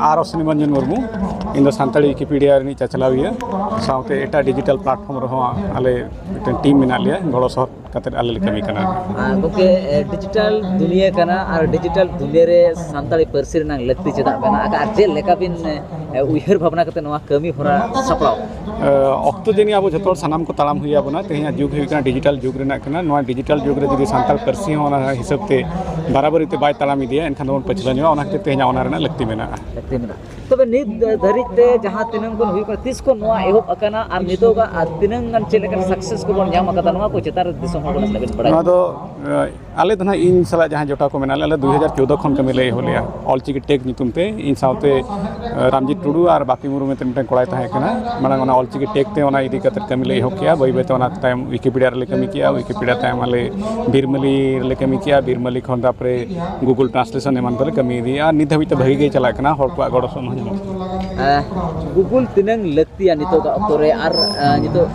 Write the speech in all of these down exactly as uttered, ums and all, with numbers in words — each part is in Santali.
ᱟᱨ ᱚᱥᱱᱤ ᱢᱚᱧᱡᱚᱱ ᱢᱩᱨᱢᱩ, ᱤᱧ ᱫᱚ ᱥᱟᱱᱛᱟᱲᱤ ᱣᱤᱠᱤᱯᱤᱰᱤᱭᱟ ᱨᱤᱱᱤᱡ ᱪᱟᱪᱞᱟᱣᱤᱭᱟᱹ, ᱥᱟᱶᱛᱮ ᱮᱴᱟᱜ ᱰᱤᱡᱤᱴᱟᱞ ᱯᱞᱟᱴᱯᱷᱚᱨᱢ ᱨᱮᱦᱚᱸ ᱟᱞᱮ ᱢᱤᱫᱴᱮᱱ ᱴᱤᱢ ᱢᱮᱱᱟᱜ ᱞᱮᱭᱟ, ᱜᱚᱲᱚ ᱥᱚᱦᱚᱫ ᱠᱟᱛᱮᱫ ᱟᱞᱮ ᱞᱮ ᱠᱟᱹᱢᱤ ᱠᱟᱱᱟ᱾ ᱟᱨ ᱜᱚᱢᱠᱮ, ᱰᱤᱡᱤᱴᱟᱞ ᱫᱩᱱᱤᱭᱟᱹ ᱠᱟᱱᱟ, ᱟᱨ ᱰᱤᱡᱤᱴᱟᱞ ᱫᱩᱱᱤᱭᱟᱹ ᱨᱮ ᱥᱟᱱᱛᱟᱲᱤ ᱯᱟᱹᱨᱥᱤ ᱨᱮᱱᱟᱜ ᱞᱟᱹᱠᱛᱤ ᱪᱮᱫᱟᱜ ᱢᱮᱱᱟᱜ ᱟᱠᱟᱫ, ᱟᱨ ᱪᱮᱫ ᱞᱮᱠᱟ ᱵᱤᱱ ᱩᱭᱦᱟᱹᱨ ᱵᱷᱟᱵᱽᱱᱟ ᱠᱟᱛᱮ ᱱᱚᱣᱟ ᱠᱟᱹᱢᱤ ᱦᱚᱨᱟ ᱥᱟᱯᱲᱟᱣ? ᱚᱠᱛᱚ ᱡᱟᱹᱱᱤᱡ ᱟᱵᱚ ᱡᱚᱛᱚ ᱦᱚᱲ ᱥᱟᱱᱟᱢ ᱠᱚ ᱛᱟᱲᱟᱢ ᱦᱩᱭ ᱟᱵᱚᱱᱟ᱾ ᱛᱮᱦᱮᱧᱟᱜ ᱡᱩᱜᱽ ᱦᱩᱭᱩᱜ ᱠᱟᱱᱟ, ᱰᱤᱡᱤᱴᱟᱞ ᱡᱩᱜᱽ ᱨᱮᱱᱟᱜ ᱠᱟᱱᱟ᱾ ᱱᱚᱣᱟ ᱰᱤᱡᱤᱴᱟᱞ ᱡᱩᱜᱽ ᱨᱮ ᱡᱩᱫᱤ ᱥᱟᱱᱛᱟᱲ ᱯᱟᱹᱨᱥᱤ ᱦᱚᱸ ᱚᱱᱟ ᱦᱤᱥᱟᱹᱵ ᱛᱮ ᱵᱟᱨᱟᱵᱟᱹᱨᱤ ᱛᱮ ᱵᱟᱭ ᱛᱟᱲᱟᱢ ᱤᱫᱤᱭᱟ, ᱮᱱᱠᱷᱟᱱ ᱫᱚᱵᱚᱱ ᱯᱟᱹᱪᱷᱞᱟᱹ ᱧᱚᱜᱼᱟ᱾ ᱚᱱᱟ ᱠᱷᱟᱹᱛᱤᱨ ᱛᱮᱦᱮᱧᱟᱜ ᱚᱱᱟ ᱨᱮᱱᱟᱜ ᱞᱟᱹᱠᱛᱤ ᱢᱮᱱᱟᱜᱼᱟ᱾ ᱞᱟᱹᱠᱛᱤ ᱢᱮᱱᱟᱜᱼᱟ᱾ ᱛᱚᱵᱮ ᱱᱤᱛ ᱫᱷᱟᱹᱨᱤᱡ ᱛᱮ ᱡᱟᱦᱟᱸ ᱛᱤᱱᱟᱹᱝ ᱵᱚᱱ ᱦᱩᱭᱩᱜ ᱠᱟᱱᱟ, ᱛᱤᱥ ᱠᱷᱚᱱ ᱱᱚᱣᱟ ᱮᱦᱚᱵ ᱟᱠᱟᱱᱟ ᱟᱨ ᱱᱤᱛᱚᱜᱟᱜ ᱟᱨ ᱛᱤᱱᱟᱹᱝ ᱜᱟᱱ ᱪᱮᱫ ᱞᱮᱠᱟᱱ ᱥᱟᱠᱥᱮᱥ ᱠᱚᱵᱚᱱ ᱧᱟᱢ ᱟᱠᱟᱫᱟ, ᱱᱚᱣᱟ ᱠᱚ ᱪᱮᱛᱟᱱ ᱨᱮ ᱫᱤᱥᱚᱢ ᱦᱚᱲ ᱠᱚ ᱱᱟᱥᱮ ᱵᱤᱱ ᱵᱟᱲᱟᱭ ᱱᱚᱣᱟ ᱫᱚ, ᱟᱞᱮ ᱫᱚ ᱱᱟᱦᱟᱜ ᱤᱧ ᱥᱟᱞᱟᱜ ᱡᱟᱦᱟᱸ ᱡᱚᱴᱟᱣ ᱠᱚ ᱢᱮᱱᱟᱜ ᱞᱮᱭᱟ, ᱟᱞᱮ ᱫᱩ ᱦᱟᱡᱟᱨ ᱪᱳᱫᱽᱫᱳ ᱠᱷᱚᱱ ᱠᱟᱹᱢᱤ ᱞᱮ ᱮᱦᱚᱵ ᱞᱮᱜᱼᱟ᱾ ᱚᱞᱪᱤᱠᱤ ᱴᱮᱠ ᱧᱩᱛᱩᱢ ᱛᱮ ᱤᱧ ᱥᱟᱶᱛᱮ, ᱨᱟᱢᱡᱤᱛ ᱴᱩᱰᱩ ᱟᱨ ᱵᱟᱯᱤ ᱢᱩᱨᱢᱩ ᱢᱮᱱᱛᱮ ᱢᱤᱫᱴᱮᱱ ᱠᱚᱲᱟᱭ ᱛᱟᱦᱮᱸ ᱠᱟᱱᱟ᱾ ᱢᱟᱲᱟᱝ ᱚᱱᱟ ᱚᱞᱪᱤᱠᱤ ᱴᱮᱠ ᱛᱮ ᱚᱱᱟ ᱤᱫᱤ ᱠᱟᱛᱮ ᱠᱟᱹᱢᱤ ᱞᱮ ᱮᱦᱚᱵ ᱠᱮᱜᱼᱟ᱾ ᱵᱟᱹᱭ ᱵᱟᱹᱭ ᱛᱮ ᱚᱱᱟ ᱛᱟᱭᱚᱢ ᱣᱤᱠᱤᱯᱤᱰᱤᱭᱟ ᱨᱮᱞᱮ ᱠᱟᱹᱢᱤ ᱠᱮᱜᱼᱟ, ᱣᱤᱠᱤᱯᱤᱰᱤᱭᱟ ᱛᱟᱭᱚᱢ ᱟᱞᱮ ᱵᱤᱨᱢᱟᱹᱞᱤ ᱨᱮᱞᱮ ᱠᱟᱹᱢᱤ ᱠᱮᱜᱼᱟ, ᱵᱤᱨᱢᱟᱹᱞᱤ ᱠᱷᱚᱱ ᱛᱟᱨᱯᱚᱨᱮ ᱜᱩᱜᱩᱞ ᱴᱨᱟᱱᱥᱞᱮᱥᱚᱱ ᱮᱢᱟᱱ ᱠᱚᱞᱮ ᱠᱟᱹᱢᱤ ᱤᱫᱤᱭᱮᱜᱼᱟ᱾ ᱟᱨ ᱱᱤᱛ ᱫᱷᱟᱹᱵᱤᱡ ᱛᱮ ᱵᱷᱟᱹᱜᱤ ᱜᱮ ᱪᱟᱞᱟᱜ ᱠᱟᱱᱟ, ᱦᱚᱲ ᱠᱚᱣᱟᱜ ᱜᱚᱲᱚ ᱥᱚᱦᱚᱫ ᱦᱚᱸ ᱧᱟᱢᱚᱜ ᱠᱟᱱᱟ᱾ ᱜᱩᱜᱩᱞ ᱛᱤᱱᱟᱹᱝ ᱞᱟᱹᱠᱛᱤᱭᱟ ᱱᱤᱛᱚᱜ ᱚᱠᱛᱚ ᱨᱮ? ᱟᱨ ᱱᱤᱛᱚᱜ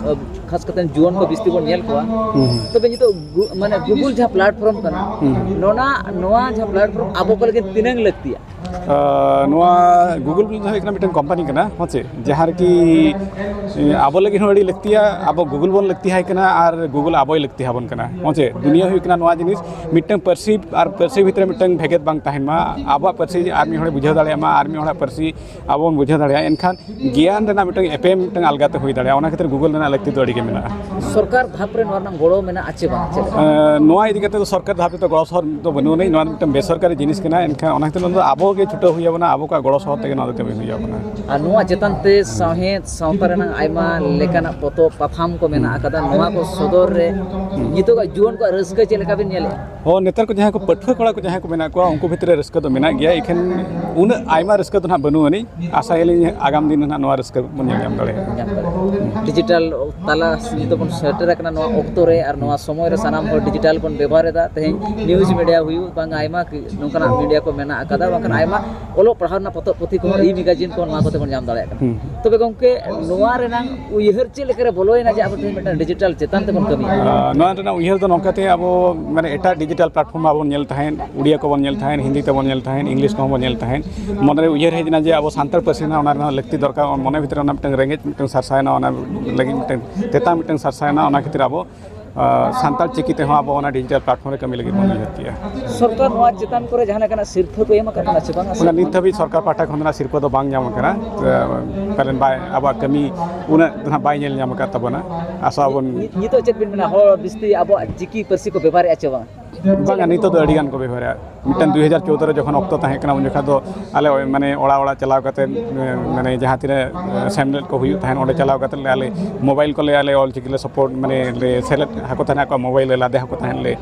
ᱠᱷᱟᱥ ᱠᱟᱛᱮ ᱡᱩᱣᱟᱹᱱ ᱠᱚ ᱵᱤᱥᱛᱤ ᱵᱚᱱ ᱧᱮᱞ ᱠᱚᱣᱟ᱾ ᱛᱚᱵᱮ ᱱᱤᱛᱚᱜ ᱜᱩ- ᱢᱟᱱᱮ ᱜᱩᱜᱩᱞ ᱡᱟᱦᱟᱸ ᱯᱞᱟᱴᱯᱷᱚᱨᱢ ᱠᱟᱱᱟ, ᱱᱚᱣᱟ ᱱᱚᱣᱟ ᱡᱟᱦᱟᱸ ᱯᱞᱟᱴᱯᱷᱚᱨᱢ ᱟᱵᱚ ᱠᱚ ᱞᱟᱹᱜᱤᱫ ᱛᱤᱱᱟᱹᱝ ᱞᱟᱹᱠᱛᱤᱭᱟ? ᱱᱚᱣᱟ ᱜᱩᱜᱩᱞ ᱫᱚ ᱦᱩᱭᱩᱜ ᱠᱟᱱᱟ ᱢᱤᱫᱴᱮᱱ ᱠᱳᱢᱯᱟᱱᱤ ᱠᱟᱱᱟ, ᱦᱮᱸ ᱥᱮ, ᱡᱟᱦᱟᱸ ᱨᱮᱠᱤ ᱟᱵᱚ ᱞᱟᱹᱜᱤᱫ ᱦᱚᱸ ᱟᱹᱰᱤ ᱞᱟᱹᱠᱛᱤᱭᱟ᱾ ᱟᱵᱚ ᱜᱩᱜᱩᱞ ᱵᱚᱱ ᱞᱟᱹᱠᱛᱤ ᱟᱭ ᱠᱟᱱᱟ ᱟᱨ ᱜᱩᱜᱩᱞ ᱟᱵᱚᱭ ᱞᱟᱹᱠᱛᱤ ᱟᱵᱚᱱ ᱠᱟᱱᱟ, ᱦᱮᱸ ᱥᱮ᱾ ᱫᱩᱱᱤᱭᱟᱹ ᱦᱩᱭᱩᱜ ᱠᱟᱱᱟ ᱱᱚᱣᱟ ᱡᱤᱱᱤᱥ, ᱢᱤᱫᱴᱟᱝ ᱯᱟᱹᱨᱥᱤ ᱟᱨ ᱯᱟᱹᱨᱥᱤ ᱵᱷᱤᱛᱨᱤ ᱨᱮ ᱢᱤᱫᱴᱟᱝ ᱵᱷᱮᱜᱮᱫ ᱵᱟᱝ ᱛᱟᱦᱮᱱ ᱢᱟ, ᱟᱵᱚᱣᱟᱜ ᱯᱟᱹᱨᱥᱤ ᱟᱨ ᱢᱤᱫ ᱦᱚᱲᱮ ᱵᱩᱡᱷᱟᱹᱣ ᱫᱟᱲᱮᱭᱟᱜ ᱢᱟ ᱟᱨ ᱢᱤᱫ ᱦᱚᱲᱟᱜ ᱯᱟᱹᱨᱥᱤ ᱟᱵᱚ ᱵᱚᱱ ᱵᱩᱡᱷᱟᱹᱣ ᱫᱟᱲᱮᱭᱟᱜᱼᱟ, ᱮᱱᱠᱷᱟᱱ ᱜᱮᱭᱟᱱ ᱨᱮᱱᱟᱜ ᱢᱤᱫᱴᱟᱝ ᱮᱯᱮᱢ ᱢᱤᱫᱴᱟᱝ ᱟᱞᱜᱟᱛᱮ ᱦᱩᱭ ᱫᱟᱲᱮᱭᱟᱜᱼᱟ᱾ ᱚᱱᱟ ᱠᱷᱟᱹᱛᱤᱨ ᱜᱩᱜᱩᱞ ᱨᱮᱱᱟᱜ ᱞᱟᱹᱠᱛᱤ ᱫᱚ ᱟᱹᱰᱤ ᱜᱮ ᱢᱮᱱᱟᱜᱼᱟ᱾ ᱥᱚᱨᱠᱟᱨ ᱫᱷᱟᱯ ᱨᱮ ᱱᱚᱣᱟ ᱨᱮᱱᱟᱜ ᱜᱚᱲᱚ ᱢᱮᱱᱟᱜᱼᱟ ᱪᱮ ᱵᱟᱝ, ᱪᱮᱫ ᱞᱮᱠᱟ? ᱮᱸ, ᱱᱚᱣᱟ ᱤᱫᱤ ᱠᱟᱛᱮ ᱫᱚ ᱥᱚᱨᱠᱟᱨ ᱫᱷᱟᱯ ᱛᱮᱫᱚ ᱜᱚᱲᱚ ᱥᱚᱦᱚᱫ ᱫᱚ ᱵᱟᱹᱱᱩᱜ ᱟᱹᱱᱤᱡ᱾ ᱱᱚᱣᱟ ᱫᱚ ᱢᱤᱫᱴᱟᱝ ᱵᱮᱥᱚᱨᱠᱟᱨᱤ ᱡᱤᱱᱤᱥ ᱠᱟᱱᱟ, ᱮᱱᱠᱷᱟᱱ ᱚᱱᱟ ᱠᱷᱟᱹᱛᱤᱨ ᱱᱚᱣᱟ ᱫᱚ ᱟᱵᱚ ᱜᱮ ᱪᱷᱩᱴᱟᱹᱣ ᱦᱩᱭ ᱟᱵᱚᱱᱟ, ᱟᱵᱚ ᱠᱚᱣᱟᱜ ᱜᱚᱲᱚ ᱥᱚᱦᱚᱫ ᱛᱮᱜᱮ ᱱᱚᱣᱟ ᱫᱚ ᱠᱟᱹᱢᱤ ᱦᱩᱭ ᱟᱵᱚᱱᱟ᱾ ᱟᱨ ᱱᱚᱣᱟ ᱪᱮᱛᱟᱱ ᱛᱮ ᱥᱟᱶᱦᱮᱫ ᱥᱟᱶᱛᱟ ᱨᱮᱱᱟᱜ ᱟᱭᱢᱟ ᱞᱮᱠᱟᱱᱟᱜ ᱯᱚᱛᱚᱵ ᱯᱟᱛᱷᱟᱢ ᱠᱚ ᱢᱮᱱᱟᱜ ᱟᱠᱟᱫᱟ, ᱱᱚᱣᱟ ᱠᱚ ᱥᱚᱫᱚᱨ ᱨᱮ ᱱᱤᱛᱚᱜᱟᱜ ᱡᱩᱣᱟᱹᱱ ᱠᱚᱣᱟᱜ ᱨᱟᱹᱥᱠᱟᱹ ᱪᱮᱫ ᱞᱮᱠᱟ ᱵᱤᱱ ᱧᱮᱞᱮᱫᱼᱟ? ᱦᱚᱸ, ᱱᱮᱛᱟᱨ ᱠᱚ ᱡᱟᱦᱟᱸᱭ ᱠᱚ ᱯᱟᱹᱴᱷᱩᱣᱟᱹ ᱠᱚᱲᱟ ᱠᱚ ᱡᱟᱦᱟᱸᱭ ᱠᱚ ᱢᱮᱱᱟᱜ ᱠᱚᱣᱟ, ᱩᱱᱠᱩ ᱵᱷᱤᱛᱨᱤ ᱨᱮ ᱨᱟᱹᱥᱠᱟᱹ ᱫᱚ ᱢᱮᱱᱟᱜ ᱜᱮᱭᱟ, ᱮᱠᱷᱟᱱ ᱩᱱᱟᱹᱜ ᱟᱭᱢᱟ ᱨᱟᱹᱥᱠᱟᱹ ᱫᱚ ᱱᱟᱦᱟᱜ ᱵᱟᱹᱱᱩᱜ ᱟᱹᱱᱤᱡ᱾ ᱟᱥᱟᱭᱟᱞᱤᱧ ᱟᱜᱟᱢ ᱫᱤᱱ ᱨᱮ ᱱᱟᱦᱟᱜ ᱱᱚᱣᱟ ᱨᱟᱹᱥᱠᱟᱹ ᱵᱚᱱ ᱧᱮᱞ ᱧᱟᱢ ᱫᱟᱲᱮᱭᱟᱜᱼᱟ᱾ ᱧᱟᱢ ᱫᱟᱲᱮᱭᱟᱜᱼᱟ᱾ ᱰᱤᱡᱤᱴᱟᱞ ᱛᱟᱞᱟ ᱱᱤᱛᱚᱜ ᱵᱚᱱ ᱥᱮᱴᱮᱨ ᱟᱠᱟᱱᱟ ᱱᱚᱣᱟ ᱚᱠᱛᱚ ᱨᱮ, ᱟᱨ ᱱᱚᱣᱟ ᱥᱚᱢᱚᱭ ᱨᱮ ᱥᱟᱱᱟᱢ ᱦᱚᱲ ᱰᱤᱡᱤᱴᱟᱞ ᱵᱚᱱ ᱵᱮᱵᱚᱦᱟᱨ ᱮᱫᱟ᱾ ᱛᱮᱦᱮᱧ ᱱᱤᱭᱩᱡᱽ ᱢᱤᱰᱤᱭᱟ ᱦᱩᱭᱩᱜ, ᱵᱟᱝ ᱟᱭᱢᱟ ᱠᱤ-, ᱱᱚᱝᱠᱟᱱᱟᱜ ᱢᱤᱰᱤᱭᱟ ᱠᱚ ᱢᱮᱱᱟᱜ ᱟᱠᱟᱫᱟ, ᱵᱟᱝᱠᱷᱟᱱ ᱟᱭᱢᱟ ᱚᱞᱚᱜ ᱯᱟᱲᱦᱟᱣ ᱨᱮᱱᱟᱜ ᱯᱚᱛᱚᱵ ᱯᱩᱛᱷᱤ ᱠᱚᱦᱚᱸ, ᱤ ᱢᱮᱜᱟᱡᱤᱱ ᱠᱚ, ᱱᱚᱣᱟ ᱠᱚᱛᱮ ᱵᱚᱱ ᱧᱟᱢ ᱫᱟᱲᱮᱭᱟᱜ ᱠᱟᱱᱟ᱾ ᱦᱩᱸ᱾ ᱛᱚᱵᱮ ᱜᱚᱢᱠᱮ, ᱱᱚᱣᱟ ᱨᱮᱱᱟᱝ ᱩᱭᱦᱟᱹᱨ ᱪᱮᱫ ᱞᱮᱠᱟᱨᱮ ᱵᱚᱞᱚᱭᱮᱱᱟ ᱡᱮ ᱟᱵᱚ ᱛᱮᱦᱮᱧ ᱢᱤᱫᱴᱟᱝ ᱰᱤᱡᱤᱴᱟᱞ ᱪᱮᱛᱟᱱ ᱛᱮᱵᱚᱱ ᱠᱟᱹᱢᱤᱭᱟ? ᱟᱨ ᱱᱚᱣᱟ ᱨᱮᱱᱟᱜ ᱩᱭᱦᱟᱹᱨ ᱫᱚ ᱱᱚᱝᱠᱟ ᱛᱮ, ᱟᱵᱚ ᱢᱟᱱᱮ ᱮᱴᱟᱜ ᱰᱤᱡᱤᱴᱟᱞ ᱯᱞᱟᱴᱯᱷᱚᱨᱢ ᱢᱟᱵᱚᱱ ᱧᱮᱞ ᱛᱟᱦᱮᱸᱫ, ᱩᱲᱤᱭᱟ ᱠᱚᱵᱚᱱ ᱧᱮᱞ ᱛᱟᱦᱮᱸᱫ, ᱦᱤᱱᱫᱤ ᱛᱮᱵᱚᱱ ᱧᱮᱞ ᱛᱟᱦᱮᱸᱫ, ᱤᱝᱞᱤᱥ ᱠᱚᱦᱚᱸ ᱵᱚᱱ ᱧᱮᱞ ᱛᱟᱦᱮᱸᱫ᱾ ᱢᱚᱱᱮᱨᱮ ᱩᱭᱦᱟᱹᱨ ᱦᱮᱡ ᱮᱱᱟ ᱡᱮ ᱟᱵᱚ ᱥᱟᱱᱛᱟᱲ ᱯᱟᱹᱨᱥᱤ ᱨᱮᱱᱟᱜ ᱚᱱᱟ ᱨᱮᱱᱟᱜ ᱞᱟᱹᱠᱛᱤ ᱫᱚᱨᱠᱟᱨ, ᱢᱚᱱᱮ ᱵᱷᱤᱛᱨᱤ ᱨᱮ ᱚᱱᱟ ᱢᱤᱫᱴᱟᱝ ᱨᱮᱸᱜᱮᱡ ᱢᱤᱫᱴᱟᱝ ᱥᱟᱨᱥᱟᱭᱮᱱᱟ, ᱚᱱᱟ ᱞᱟᱹᱜᱤᱫ ᱢᱤᱫᱴᱟᱝ ᱛᱮᱛᱟᱝ ᱢᱤᱫᱴᱟᱝ ᱥᱟᱨᱥᱟᱭᱮᱱᱟ, ᱚᱱᱟ ᱠᱷᱟᱹᱛᱤᱨ ᱟᱵᱚ ᱟᱨ ᱥᱟᱱᱛᱟᱲ ᱪᱤᱠᱤ ᱛᱮᱦᱚᱸ ᱟᱵᱚ ᱚᱱᱟ ᱰᱤᱡᱤᱴᱟᱞ ᱯᱞᱟᱴᱯᱷᱚᱨᱢ ᱨᱮ ᱠᱟᱹᱢᱤ ᱞᱟᱹᱜᱤᱫ ᱵᱚᱱ ᱩᱭᱦᱟᱹᱨ ᱠᱮᱜᱼᱟ᱾ ᱥᱚᱨᱠᱟᱨ ᱱᱚᱣᱟ ᱪᱮᱛᱟᱱ ᱠᱚᱨᱮ ᱡᱟᱦᱟᱸ ᱞᱮᱠᱟᱱᱟᱜ ᱥᱤᱨᱯᱷᱟᱹ ᱠᱚ ᱮᱢ ᱟᱠᱟᱫ ᱵᱚᱱᱟ ᱥᱮ ᱵᱟᱝ? ᱚᱱᱟ ᱱᱤᱛ ᱫᱷᱟᱹᱵᱤᱡ ᱥᱚᱨᱠᱟᱨ ᱯᱟᱦᱴᱟ ᱠᱷᱚᱱ ᱫᱚ ᱚᱱᱟ ᱥᱤᱨᱯᱷᱟᱹ ᱫᱚ ᱵᱟᱝ ᱧᱟᱢ ᱟᱠᱟᱱᱟ᱾ ᱮ, ᱯᱟᱞᱮᱱ ᱵᱟᱭ, ᱟᱵᱚᱣᱟᱜ ᱠᱟᱹᱢᱤ ᱩᱱᱟᱹᱜ ᱫᱚ ᱱᱟᱦᱟᱜ ᱵᱟᱭ ᱧᱮᱞ ᱧᱟᱢ ᱟᱠᱟᱫ ᱛᱟᱵᱚᱱᱟ᱾ ᱟᱥᱟ ᱟᱵᱚᱱ ᱱᱤ-, ᱱᱤᱛᱚᱜ ᱪᱮᱫ ᱵᱤᱱ ᱢᱮᱱᱟ, ᱦᱚᱲ ᱵᱤᱥᱛᱤ ᱟᱵᱚᱣᱟᱜ ᱪᱤᱠᱤ ᱯᱟᱹᱨᱥᱤ ᱠᱚ ᱵᱮᱵᱷᱟᱨᱮᱫᱼᱟ ᱪᱮ ᱵᱟᱝ? ᱵᱟᱝᱟ, ᱱᱤᱛᱚᱜ ᱫᱚ ᱟᱹᱰᱤ ᱜᱟᱱ ᱠᱚ ᱵᱮᱵᱷᱟᱨᱮᱫᱼᱟ᱾ ᱢᱤᱫᱴᱟᱝ ᱫᱩᱭ ᱦᱟᱡᱟᱨ ᱪᱳᱫᱽᱫᱳ ᱨᱮ ᱡᱚᱠᱷᱚᱱ ᱚᱠᱛᱚ ᱛᱟᱦᱮᱸ ᱠᱟᱱᱟ, ᱩᱱ ᱡᱚᱠᱷᱟᱡ ᱫᱚ ᱟᱞᱮ ᱳᱭ ᱢᱟᱱᱮ ᱚᱲᱟᱜ ᱚᱲᱟᱜ ᱪᱟᱞᱟᱣ ᱠᱟᱛᱮ, ᱮ, ᱢᱟᱱᱮ ᱡᱟᱦᱟᱸ ᱛᱤᱱᱟᱹᱜ, ᱮ, ᱥᱮᱢᱞᱮᱫ ᱠᱚ ᱦᱩᱭᱩᱜ ᱛᱟᱦᱮᱸᱫ, ᱚᱸᱰᱮ ᱪᱟᱞᱟᱣ ᱠᱟᱛᱮ ᱞᱮ ᱟᱞᱮ ᱢᱳᱵᱟᱭᱤᱞ ᱠᱚᱞᱮ ᱟᱞᱮ ᱚᱞ ᱪᱤᱠᱤ ᱞᱮ ᱥᱟᱯᱳᱨᱴ ᱢᱟᱱᱮ ᱞᱮ ᱥᱮᱞᱮᱫ ᱟᱠᱚ ᱛᱟᱦᱮᱸᱫ, ᱟᱠᱚᱣᱟᱜ ᱢᱳᱵᱟᱭᱤᱞ ᱞᱮ ᱞᱟᱫᱮ ᱟᱠᱚ ᱛᱟᱦᱮᱸᱫ ᱞᱮ,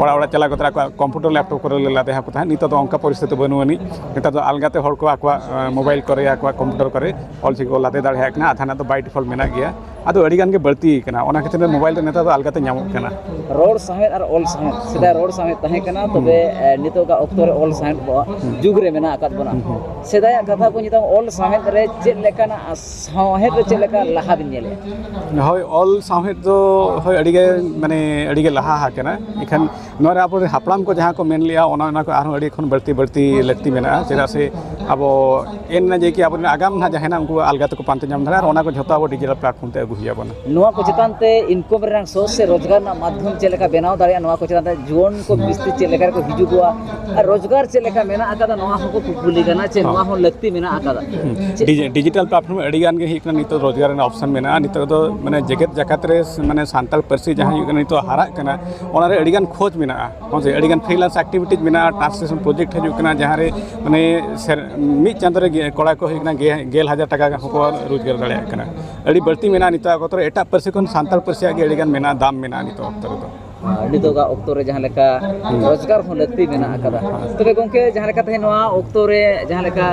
ᱚᱲᱟᱜ ᱚᱲᱟᱜ ᱪᱟᱞᱟᱣ ᱠᱟᱛᱮ ᱟᱠᱚᱣᱟᱜ ᱠᱚᱢᱯᱤᱭᱩᱴᱟᱨ ᱞᱮᱯᱴᱚᱯ ᱠᱚᱨᱮ ᱞᱮ ᱞᱟᱫᱮ ᱟᱠᱚ ᱛᱟᱦᱮᱸᱫ᱾ ᱱᱤᱛᱚᱜ ᱫᱚ ᱚᱱᱠᱟ ᱯᱚᱨᱤᱥᱛᱷᱤᱛᱤ ᱵᱟᱹᱱᱩᱜ ᱟᱹᱱᱤᱡ᱾ ᱱᱮᱛᱟᱨ ᱫᱚ ᱟᱞᱜᱟᱛᱮ ᱦᱚᱲ ᱠᱚ ᱟᱠᱚᱣᱟᱜ, ᱮ, ᱢᱳᱵᱟᱭᱤᱞ ᱠᱚᱨᱮ, ᱟᱠᱚᱣᱟᱜ ᱠᱚᱢᱯᱤᱭᱩᱴᱟᱨ ᱠᱚᱨᱮ ᱚᱞ ᱪᱤᱠᱤ ᱠᱚ ᱞᱟᱫᱮ ᱫᱟᱲᱮᱭᱟᱜ ᱠᱟᱱᱟ᱾ ᱟᱫᱷᱟᱱᱟᱜ ᱫᱚ by default ᱢᱮᱱᱟᱜ ᱜᱮᱭᱟ᱾ ᱟᱫᱚ ᱟᱹᱰᱤ ᱜᱟᱱ ᱜᱮ ᱵᱟᱹᱲᱛᱤ ᱟᱠᱟᱱᱟ, ᱚᱱᱟ ᱠᱷᱟᱹᱛᱤᱨ ᱢᱳᱵᱟᱭᱤᱞ ᱨᱮ ᱱᱮᱛᱟᱨ ᱫᱚ ᱟᱞᱜᱟᱛᱮ ᱧᱟᱢᱚᱜ ᱠᱟᱱᱟ᱾ ᱨᱚᱲ ᱥᱟᱶᱦᱮᱫ ᱟᱨ ᱚᱞ ᱥᱟᱶᱦᱮᱫ, ᱥᱮᱫᱟᱭ ᱨᱚᱲ ᱥᱟᱶᱦᱮᱫ ᱛᱟᱦᱮᱸ ᱠᱟᱱᱟ, ᱛᱚᱵᱮ, ᱮ, ᱱᱤᱛᱚᱜᱟᱜ ᱚᱠᱛᱚ ᱨᱮ ᱚᱞ ᱥᱟᱶᱦᱮᱫ ᱵᱚ-, ᱡᱩᱜᱽ ᱨᱮ ᱢᱮᱱᱟᱜ ᱟᱠᱟᱫ ᱵᱚᱱᱟ᱾ ᱦᱩᱸ, ᱦᱩᱸ᱾ ᱥᱮᱫᱟᱭᱟᱜ ᱠᱟᱛᱷᱟ ᱠᱚ ᱱᱤᱛᱚᱝ ᱚᱞ ᱥᱟᱶᱦᱮᱫ ᱨᱮ ᱪᱮᱫ ᱞᱮᱠᱟᱱᱟᱜ, ᱥᱟᱶᱦᱮᱫ ᱨᱮ ᱪᱮᱫ ᱞᱮᱠᱟ ᱞᱟᱦᱟ ᱵᱤᱱ ᱧᱮᱞᱮᱫᱼᱟ? ᱦᱳᱭ, ᱚᱞ ᱥᱟᱶᱦᱮᱫ ᱫᱚ ᱦᱳᱭ ᱟᱹᱰᱤ ᱜᱮ, ᱢᱟᱱᱮ ᱟᱹᱰᱤ ᱜᱮ ᱞᱟᱦᱟ ᱟᱠᱟᱱᱟ᱾ ᱮᱱᱠᱷᱟᱱ ᱱᱚᱣᱟ ᱨᱮ ᱟᱵᱚᱨᱮᱱ ᱦᱟᱯᱲᱟᱢ ᱠᱚ ᱡᱟᱦᱟᱸ ᱠᱚ ᱢᱮᱱ ᱞᱮᱜᱼᱟ, ᱚᱱᱟ, ᱚᱱᱟ ᱠᱚ ᱟᱨᱦᱚᱸ ᱟᱹᱰᱤ ᱠᱷᱚᱱ ᱵᱟᱹᱲᱛᱤ, ᱵᱟᱹᱲᱛᱤ ᱞᱟᱹᱠᱛᱤ ᱢᱮᱱᱟᱜᱼᱟ᱾ ᱪᱮᱫᱟᱜ ᱥᱮ ᱟᱵᱚ ᱮᱱ ᱡᱮ ᱠᱤ ᱟᱵᱚᱨᱮᱱ ᱟᱜᱟᱢ ᱱᱟᱦᱟᱜ ᱡᱟᱦᱟᱸᱭ ᱱᱟᱦᱟᱜ ᱩᱱᱠᱩ ᱟᱞᱜᱟ ᱛᱮᱠᱚ ᱯᱟᱱᱛᱮ ᱧᱟᱢ ᱫᱟᱲᱮᱭᱟᱜᱼᱟ, ᱟᱨ ᱚᱱᱟ ᱠᱚ ᱡᱷᱚᱛᱚ ᱟᱵᱚ ᱰᱤᱡᱤᱴᱟᱞ ᱯᱞᱟᱴᱯᱷᱚᱨᱢ ᱛᱮ ᱟᱹᱜᱩ ᱦᱩᱭ ᱟᱵᱚᱱᱟ᱾ ᱱᱚᱣᱟ ᱠᱚ ᱪᱮᱛᱟᱱ ᱛᱮ ᱤᱱᱠᱚᱢ ᱨᱮᱱᱟᱜ ᱥᱳᱨᱥ ᱥᱮ ᱨᱳᱡᱽᱜᱟᱨ ᱨᱮᱱᱟᱜ ᱢᱟᱫᱽᱫᱷᱚᱢ ᱪᱮᱫ ᱞᱮᱠᱟ ᱵᱮᱱᱟᱣ ᱫᱟᱲᱮᱭᱟᱜᱼᱟ, ᱱᱚᱣᱟ ᱠᱚ ᱪᱮᱛᱟᱱ ᱛᱮ ᱡᱩᱣᱟᱹᱱ ᱠᱚ ᱵᱤᱥᱛᱤ ᱪᱮᱫ ᱞᱮᱠᱟ ᱨᱮᱠᱚ ᱦᱤᱡᱩᱜᱚᱜᱼᱟ, ᱟᱨ ᱨᱳᱡᱽᱜᱟᱨ ᱪᱮᱫ ᱞᱮᱠᱟ ᱢᱮᱱᱟᱜ ᱟᱠᱟᱫᱟ, ᱱᱚᱣᱟ ᱦᱚᱸᱠᱚ ᱠᱩᱠᱞᱤ ᱠᱟᱱᱟ ᱪᱮ ᱦᱚᱸ᱾ ᱱᱚᱣᱟ ᱦᱚᱸ ᱞᱟᱹᱠᱛᱤ ᱢᱮᱱᱟᱜ ᱟᱠᱟᱫᱟ? ᱦᱩᱸ᱾ ᱪᱮᱫ ᱰᱤᱡᱤ-, ᱰᱤᱡᱤᱴᱟᱞ ᱯᱞᱟᱴᱯᱷᱚᱨᱢ ᱨᱮ ᱟᱹᱰᱤ ᱜᱟᱱ ᱜᱮ ᱦᱩᱭᱩᱜ ᱠᱟᱱᱟ, ᱱᱤᱛᱚᱜ ᱨᱳᱡᱽᱜᱟᱨ ᱨᱮᱱᱟᱜ ᱚᱯᱥᱚᱱ ᱢᱮᱱᱟᱜᱼᱟ᱾ ᱱᱤᱛᱚᱜ ᱫᱚ ᱢᱟᱱᱮ ᱡᱮᱜᱮᱛ ᱡᱟᱠᱟᱛ ᱨᱮ ᱢᱟᱱᱮ ᱥᱟᱱᱛᱟᱲ ᱯᱟᱹᱨᱥᱤ ᱡᱟᱦᱟᱸ ᱦᱩᱭᱩᱜ ᱠᱟᱱᱟ, ᱱᱤᱛᱚᱜ ᱦᱟᱨᱟᱜ ᱠᱟᱱᱟ, ᱚᱱᱟ ᱨᱮ ᱟᱹᱰᱤ ᱜᱟᱱ ᱠᱷᱚᱡᱽ ᱢᱮᱱᱟᱜᱼᱟ᱾ ᱦᱚᱸ ᱥᱮ, ᱟᱹᱰᱤ ᱜᱟᱱ ᱯᱷᱨᱤᱞᱟᱱᱥ ᱮᱠᱴᱤᱵᱷᱤᱴᱤᱡᱽ ᱢᱮᱱᱟᱜᱼᱟ, ᱴᱨᱟᱱᱥᱞᱮᱥᱚᱱ ᱯᱨᱚᱡᱮᱠᱴ ᱦᱤᱡᱩᱜ ᱠᱟᱱᱟ, ᱡᱟᱦᱟᱸ ᱨᱮ ᱢᱟᱱᱮ ᱥᱮᱨ-, ᱢᱤᱫ ᱪᱟᱸᱫᱳ ᱨᱮ ᱜᱮ ᱠᱚᱲᱟ ᱠᱚ ᱦᱩᱭᱩᱜ ᱠᱟᱱᱟ ᱜᱮ-, ᱜᱮᱞ ᱦᱟᱡᱟᱨ ᱴᱟᱠᱟ ᱦᱚᱸᱠᱚ ᱨᱳᱡᱽᱜᱟᱨ ᱫᱟᱲᱮᱭᱟᱜ ᱠᱟᱱᱟ᱾ ᱟᱹᱰᱤ ᱵᱟᱹᱲᱛᱤ ᱢᱮᱱᱟᱜᱼᱟ ᱱᱤᱛᱚᱜ ᱚᱠᱛᱚ ᱨᱮ, ᱮᱴᱟᱜ ᱯᱟᱹᱨᱥᱤ ᱠᱷᱚᱱ ᱥᱟᱱᱛᱟᱲ ᱯᱟᱹᱨᱥᱤᱭᱟᱜ ᱜᱮ ᱟᱹᱰᱤ ᱜᱟᱱ ᱢᱮᱱᱟᱜᱼᱟ, ᱫᱟᱢ ᱢᱮᱱᱟᱜᱼᱟ ᱱᱤᱛᱚᱜ ᱚᱠᱛᱚ ᱨᱮᱫᱚ᱾ ᱱᱤᱛᱚᱜᱟᱜ ᱚᱠᱛᱚ ᱨᱮ ᱡᱟᱦᱟᱸ ᱞᱮᱠᱟ ᱨᱳᱡᱽᱜᱟᱨ ᱦᱚᱸ ᱞᱟᱹᱠᱛᱤ ᱢᱮᱱᱟᱜ ᱟᱠᱟᱫᱟ᱾ ᱛᱚᱵᱮ ᱜᱚᱢᱠᱮ, ᱡᱟᱦᱟᱸ ᱞᱮᱠᱟ ᱛᱮᱦᱮᱧ ᱱᱚᱣᱟ ᱚᱠᱛᱚ ᱨᱮ ᱡᱟᱦᱟᱸ ᱞᱮᱠᱟ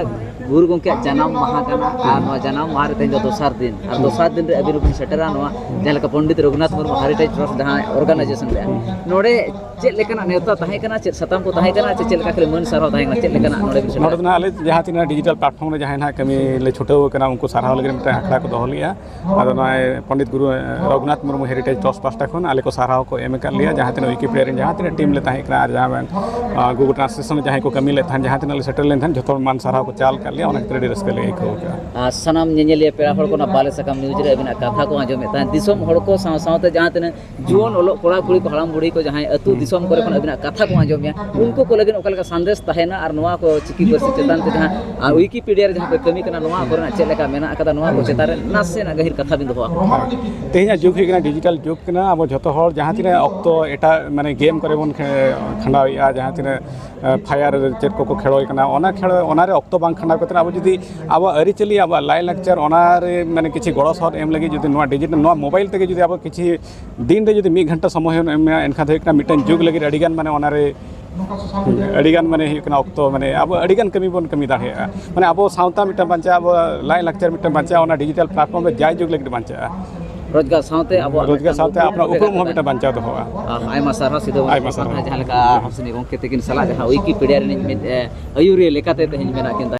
ᱜᱩᱨᱩ ᱜᱚᱢᱠᱮᱭᱟᱜ ᱡᱟᱱᱟᱢ ᱢᱟᱦᱟ ᱠᱟᱱᱟ, ᱟᱨ ᱱᱚᱣᱟ ᱡᱟᱱᱟᱢ ᱢᱟᱦᱟ ᱨᱮ ᱛᱮᱦᱮᱧ ᱫᱚ ᱫᱚᱥᱟᱨ ᱫᱤᱱ, ᱟᱨ ᱫᱚᱥᱟᱨ ᱫᱤᱱ ᱨᱮ ᱟᱹᱵᱤᱱ ᱦᱚᱸᱵᱤᱱ ᱥᱮᱴᱮᱨᱟ ᱱᱚᱣᱟ ᱡᱟᱦᱟᱸ ᱞᱮᱠᱟ ᱯᱚᱱᱰᱤᱛ ᱨᱚᱜᱷᱩᱱᱟᱛᱷ ᱢᱩᱨᱢᱩ ᱦᱮᱨᱤᱴᱮᱡᱽ ᱴᱨᱟᱥᱴ ᱡᱟᱦᱟᱸ ᱚᱨᱜᱟᱱᱟᱭᱡᱮᱥᱚᱱ ᱞᱮᱫᱼᱟ, ᱱᱚᱰᱮ ᱪᱮᱫ ᱞᱮᱠᱟᱱᱟᱜ ᱱᱮᱣᱛᱟ ᱛᱟᱦᱮᱸ ᱠᱟᱱᱟ, ᱪᱮᱫ ᱥᱟᱛᱟᱢ ᱠᱚ ᱛᱟᱦᱮᱸ ᱠᱟᱱᱟ, ᱪᱮ ᱪᱮᱫ ᱞᱮᱠᱟ ᱠᱷᱟᱹᱞᱤ ᱢᱟᱹᱱ ᱥᱟᱨᱦᱟᱣ ᱛᱟᱦᱮᱸ ᱠᱟᱱᱟ, ᱪᱮᱫ ᱞᱮᱠᱟᱱᱟᱜ ᱱᱚᱰᱮ ᱵᱤᱱ ᱥᱮᱴᱮᱨᱟ? ᱱᱚᱰᱮ ᱫᱚ ᱱᱟᱦᱟᱜ ᱟᱞᱮ ᱡᱟᱦᱟᱸ ᱛᱤᱱᱟᱹᱜ ᱰᱤᱡᱤᱴᱟᱞ ᱯᱞᱟᱴᱯᱷᱚᱨᱢ ᱨᱮ ᱡᱟᱦᱟᱸᱭ ᱱᱟᱦᱟᱜ ᱠᱟᱹᱢᱤ ᱞᱮ ᱪᱷᱩᱴᱟᱹᱣ ᱟᱠᱟᱱᱟ, ᱩᱱᱠᱩ ᱥᱟᱨᱦᱟᱣ ᱞᱟᱹᱜᱤᱫ ᱢᱤᱫᱴᱟᱝ ᱟᱠᱷᱲᱟ ᱠᱚ ᱫᱚᱦᱚ ᱞᱮᱫᱼᱟ᱾ ᱟᱫᱚ ᱱᱚᱜᱼᱚᱭ ᱯᱚᱱᱰᱤᱛ ᱜᱩᱨᱩ ᱨᱚᱜᱷᱩᱱᱟᱛᱷ ᱢᱩᱨᱢᱩ ᱦᱮᱨᱤᱴᱮᱡᱽ ᱴᱨᱟᱥᱴ ᱯᱟᱦᱴᱟ ᱠᱷᱚᱱ ᱟᱞᱮ ᱠᱚ ᱥᱟᱨᱦᱟᱣ ᱠᱚ ᱮᱢ ᱟᱠᱟᱫ ᱞᱮᱭᱟ, ᱡᱟᱦᱟᱸ ᱛᱤᱱᱟᱹᱜ ᱣᱤᱠᱤᱯᱤᱰᱤᱭᱟ ᱨᱮᱱ ᱡᱟᱦᱟᱸ ᱛᱤᱱᱟᱹᱜ ᱴᱤᱢ ᱞᱮ ᱛᱟᱦᱮᱸ ᱠᱟᱱᱟ, ᱟᱨ ᱡᱟᱦᱟᱸ ᱜᱩᱜᱩᱞ ᱴᱨᱟᱱᱥᱞᱮᱥᱚᱱ ᱨᱮ ᱡᱟᱦᱟᱸᱭ ᱠᱚ ᱠᱟᱹᱢᱤ ᱞᱮᱫ ᱛᱟᱦᱮᱸᱫ, ᱡᱟᱦᱟᱸ ᱛᱤᱱᱟᱹᱜ ᱞᱮ ᱥᱮᱴᱮᱨ ᱞᱮᱱ ᱛᱟᱦᱮᱸᱫ, ᱡᱷᱚᱛᱚ ᱦᱚᱲ ᱢᱟᱱ ᱥᱟᱨᱦᱟᱣ ᱠᱚ ᱪᱟᱞ ᱟᱠᱟᱫ ᱞᱮᱭᱟ᱾ ᱚᱱᱟ ᱠᱷᱟᱹᱛᱤᱨ ᱟᱹᱰᱤ ᱨᱟᱹᱥᱠᱟᱹ ᱞᱮ ᱟᱹᱭᱠᱟᱹᱣ ᱠᱮᱫᱼᱟ᱾ ᱟᱨ ᱥᱟᱱᱟᱢ ᱧᱮᱧᱮᱞᱤᱭᱟᱹ ᱯᱮᱲᱟ ᱦᱚᱲ ᱠᱚ ᱚᱱᱟ ᱵᱟᱞᱮ ᱥᱟᱠᱟᱢ ᱱᱤᱭᱩᱡᱽ ᱨᱮ ᱟᱹᱵᱤᱱᱟᱜ ᱠᱟᱛᱷᱟ ᱠᱚ ᱟᱸᱡᱚᱢᱮᱫ ᱛᱟᱦᱮᱸᱫ, ᱫᱤᱥᱚᱢ ᱦᱚᱲ ᱠᱚ ᱥᱟᱶ ᱥᱟᱶᱛᱮ ᱡᱟᱦᱟᱸ ᱛᱤᱱᱟᱹᱜ ᱡᱩᱣᱟᱹᱱ ᱚᱞᱚᱜ ᱠᱚᱲᱟ ᱠᱩᱲᱤ ᱠᱚ, ᱦᱟᱲᱟᱢ ᱵᱩᱲᱦᱤ ᱠᱚ ᱡᱟᱦᱟᱸᱭ ᱟᱹᱛᱩ ᱫᱤᱥᱚᱢ ᱠᱚᱨᱮ ᱠᱷᱚᱱ ᱟᱹᱵᱤᱱᱟᱜ ᱠᱟᱛᱷᱟ ᱠᱚ ᱟᱸᱡᱚᱢᱮᱫᱼᱟ, ᱩᱱᱠᱩ ᱠᱚ ᱞᱟᱹᱜᱤᱫ ᱚᱠᱟ ᱞᱮᱠᱟ ᱥᱟᱸᱫᱮᱥ ᱛᱟᱦᱮᱱᱟ ᱟᱨ ᱱᱚᱣᱟ ᱠᱚ ᱪᱤᱠᱤ ᱯᱟᱹᱨᱥᱤ ᱪᱮᱛᱟᱱ ᱛᱮ ᱡᱟᱦᱟᱸ, ᱟᱨ ᱣᱤᱠᱤᱯᱤᱰᱤᱭᱟ ᱨᱮ ᱡᱟᱦᱟᱸ ᱯᱮ ᱠᱟᱹᱢᱤ ᱠᱟᱱᱟ, ᱱᱚᱣᱟ ᱠᱚᱨᱮᱱᱟᱜ ᱪᱮᱫ ᱞᱮᱠᱟ ᱢᱮᱱᱟᱜ ᱟᱠᱟᱫᱟ, ᱱᱚᱣᱟ ᱠᱚ ᱪᱮᱛᱟᱱ ᱨᱮ ᱱᱟᱥᱮᱱᱟᱜ ᱜᱟᱹᱦᱤᱨ ᱠᱟᱛᱷᱟ ᱵᱤᱱ ᱫᱚᱦᱚᱣᱟ? ᱛᱮᱦᱮᱧᱟᱜ ᱡᱩᱜᱽ ᱦᱩᱭᱩᱜ ᱠᱟᱱᱟ ᱰᱤᱡᱤᱴᱟᱞ ᱡᱩᱜᱽ ᱠᱟᱱᱟ᱾ ᱟᱵᱚ ᱡᱷᱚᱛᱚ ᱦᱚᱲ ᱡᱟᱦᱟᱸ ᱛᱤᱱᱟᱹᱜ ᱚᱠᱛᱚ ᱮᱴᱟᱜ ᱢᱟᱱᱮ ᱜᱮᱢ ᱠᱚᱨᱮ ᱵᱚᱱ ᱠᱷᱮ-, ᱠᱷᱟᱸᱰᱟᱣᱮᱫᱼᱟ, ᱡᱟᱦᱟᱸ ᱛᱤᱱᱟᱹᱜ ᱯᱷᱟᱭᱟᱨ ᱪᱮᱫ ᱠᱚᱠᱚ ᱠᱷᱮᱞᱳᱭ ᱠᱟᱱᱟ, ᱚᱱᱟ ᱠᱷᱮᱞ, ᱚᱱᱟᱨᱮ ᱚᱠᱛᱚ ᱵᱟᱝ ᱠᱷᱟᱸᱰᱟᱣ ᱠᱟᱛᱮ ᱟᱵᱚ ᱡᱩᱫᱤ ᱟᱵᱚᱣᱟᱜ ᱟᱹᱨᱤᱪᱟᱹᱞᱤ, ᱟᱵᱚᱣᱟᱜ ᱞᱟᱭᱼᱞᱟᱠᱪᱟᱨ, ᱚᱱᱟᱨᱮ ᱢᱟᱱᱮ ᱠᱤᱪᱷᱩ ᱜᱚᱲᱚ ᱥᱚᱦᱚᱫ ᱮᱢ ᱞᱟᱹᱜᱤᱫ ᱡᱩᱫᱤ ᱱᱚᱣᱟ ᱰᱤᱡᱤᱴᱟᱞ, ᱱᱚᱣᱟ ᱢᱳᱵᱟᱭᱤᱞ ᱛᱮᱜᱮ ᱡᱩᱫᱤ ᱟᱵᱚ ᱠᱤᱪᱷᱩ ᱫᱤᱱ ᱨᱮ ᱡᱩᱫᱤ ᱢᱤᱫ ᱜᱷᱚᱱᱴᱟ ᱥᱚᱢᱚᱭ ᱦᱚᱸ ᱮᱢᱟ, ᱮᱱᱠᱷᱟᱱ ᱫᱚ ᱦᱩᱭᱩᱜ ᱠᱟᱱᱟ ᱢᱤᱫᱴᱟᱝ ᱡᱩᱜᱽ ᱞᱟᱹᱜᱤᱫ ᱟᱹᱰᱤᱜᱟᱱ ᱢᱟᱱᱮ ᱚᱱᱟᱨᱮ ᱟᱹᱰᱤᱜᱟᱱ ᱢᱟᱱᱮ ᱦᱩᱭᱩᱜ ᱠᱟᱱᱟ ᱚᱠᱛᱚ, ᱢᱟᱱᱮ ᱟᱵᱚ ᱟᱹᱰᱤᱜᱟᱱ ᱠᱟᱹᱢᱤ ᱵᱚᱱ ᱠᱟᱹᱢᱤ ᱫᱟᱲᱮᱭᱟᱜᱼᱟ᱾ ᱢᱟᱱᱮ ᱟᱵᱚ ᱥᱟᱶᱛᱟ ᱢᱤᱫᱴᱟᱝ ᱵᱟᱧᱪᱟᱜᱼᱟ, ᱟᱵᱚ ᱞᱟᱭᱼᱞᱟᱠᱪᱟᱨ ᱢᱤᱫᱴᱟᱝ ᱵᱟᱧᱪᱟᱜᱼᱟ, ᱚᱱᱟ ᱰᱤᱡᱤᱴᱟᱞ ᱯᱞᱟᱴᱯᱷᱚᱨᱢ ᱨᱮ ᱡᱟᱭ ᱡᱩᱜᱽ ᱞᱟᱹᱜᱤᱫ ᱵᱟᱧᱪᱟᱜᱼᱟ᱾ ᱨᱳᱡᱽᱜᱟᱨ ᱥᱟᱶᱛᱮ ᱟᱵᱚᱣᱟᱜ ᱨᱳᱡᱽᱜᱟᱨ ᱢᱤᱫᱴᱟᱝ ᱥᱟᱶᱛᱮ ᱟᱵᱚᱱᱟᱜ ᱩᱯᱨᱩᱢ ᱦᱚᱸ ᱢᱤᱫᱴᱟᱝ ᱵᱟᱧᱪᱟᱣ ᱫᱚᱦᱚᱜᱼᱟ᱾ ᱟᱭᱢᱟ ᱥᱟᱨᱦᱟᱣ ᱥᱤᱫᱷᱩ ᱟᱭᱢᱟ ᱥᱟᱨᱦᱟᱣ᱾ ᱡᱟᱦᱟᱸ ᱞᱮᱠᱟ ᱦᱟᱸᱥᱱᱤ ᱜᱚᱢᱠᱮ ᱛᱟᱹᱠᱤᱱ ᱥᱟᱞᱟᱜ ᱡᱟᱦᱟᱸ ᱣᱤᱠᱤᱯᱤᱰᱤᱭᱟ ᱨᱤᱱᱤᱡ ᱢᱤᱫ, ᱮ, ᱟᱹᱭᱩᱨᱤᱭᱟᱹ ᱞᱮᱠᱟᱛᱮ ᱛᱮᱦᱮᱧ ᱢᱮᱱᱟᱜ ᱠᱤᱱ